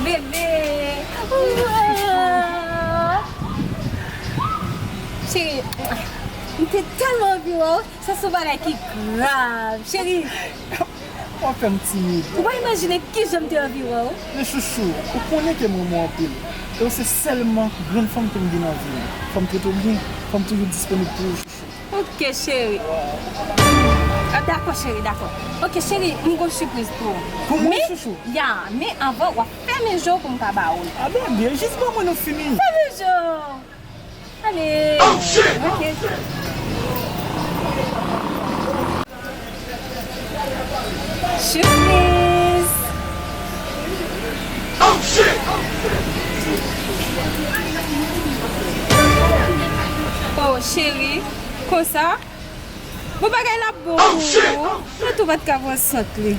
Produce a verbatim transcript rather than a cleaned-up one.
Bebe. Cheri, m te tèlman anvi wè w. Sa se yon bagay ki grav, cheri. W ap fè m timid. Ou pa imajine kijan m te anvi wè w. Men chouchou, ou konnen ke m renmen w anpil. E w se sèlman grann fanm ke m gen nan vi m. Fò m trete w byen, fò m toujou disponib pou ou, chouchou. Ok, cheri. Ah, dakò, cheri, dakò. Ok, cheri, m gon sipriz pou ou. Pou mwen, chouchou? Ya, men avan, w ap fèmen je w pou m ka ba ou l. Ah, bon, byen, jis ban mwen nou fini. Fèmen je w. Ale. Ok. Sipriz. Oh, cheri, konsa? Bon, bagay la bon pou ou. Mwen tou pa t ka pran sant li.